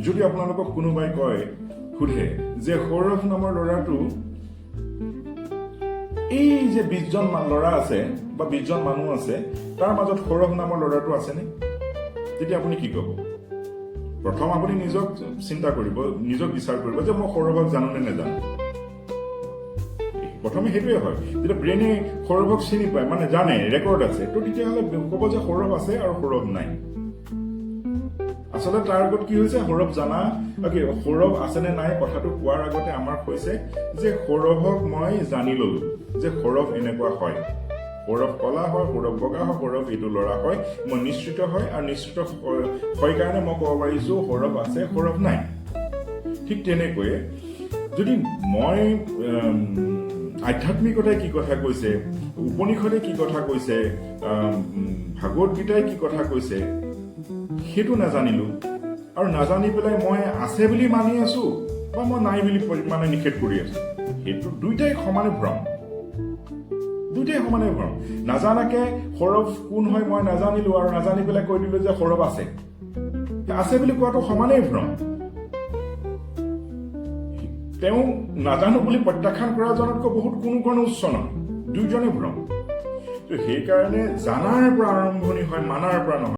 যদি আপোনালোকক কোনোবাই কয়, সোধে যে সৌৰভ নামৰ ল'ৰাটো, এই যে 20জন ল'ৰা আছে বা 20জন মানুহ আছে, তাৰ মাজত সৌৰভ নামৰ ল'ৰাটো আছেনে? তেতিয়া আপুনি কি ক'ব? প্ৰথম আপুনি নিজক চিন্তা কৰিব, নিজক বিচাৰ কৰিব যে মই সৌৰভক জানো নে নাজানো। প্ৰথমে সেইটোৱে হয়। যেতিয়া ব্ৰেইনে সৌৰভক চিনি পায়, মানে জানে, ৰেকৰ্ড আছে, তো তেতিয়াহ'লে ক'ব যে সৌৰভ আছে আৰু সৌৰভ নাই। আচলতে তাৰ আগত কি হৈছে? সৌৰভ জানা, কি সৌৰভ আছে নে নাই কথাটো কোৱাৰ আগতে আমাৰ হৈছে যে সৌৰভক মই জানি ললো যে সৌৰভ এনেকুৱা হয়, সৌৰভ কলা হয়, সৌৰভ বগা হয়, সৌৰভ এইটো ল'ৰা হয়। মই নিশ্চিত হয় আৰু নিশ্চিত হয় কাৰণে মই ক'ব পাৰিছো সৌৰভ আছে, সৌৰভ নাই। ঠিক তেনেকৈয়ে যদি মই আধ্যাত্মিকতাই কি কথা কৈছে, উপনিষদে কি কথা কৈছে, ভাগৱত গীতাই কি কথা কৈছে, সেইটো নাজানিলো আৰু নাজানি পেলাই মই আছে বুলি মানি আছো বা মই নাই বুলি মানে নিষেধ কৰি আছো, সেইটো দুইটাই সমানে ভ্ৰম, দুইটাই সমানে ভ্ৰম। নাজানাকে সৌৰভ কোন হয় মই নাজানিলো আৰু নাজানি পেলাই কৈ দিলো যে সৌৰভ আছে, আছে বুলি কোৱাটো সমানেই ভ্ৰম। তেওঁ নাজানো বুলি প্ৰত্যাখ্যান কৰাজনতকৈ বহুত কোনো কাৰণে উচ্চ নহয়, দুইজনে ভ্ৰম। তো সেইকাৰণে জানাৰ পৰা আৰম্ভণি হয়, মানাৰ পৰা নহয়।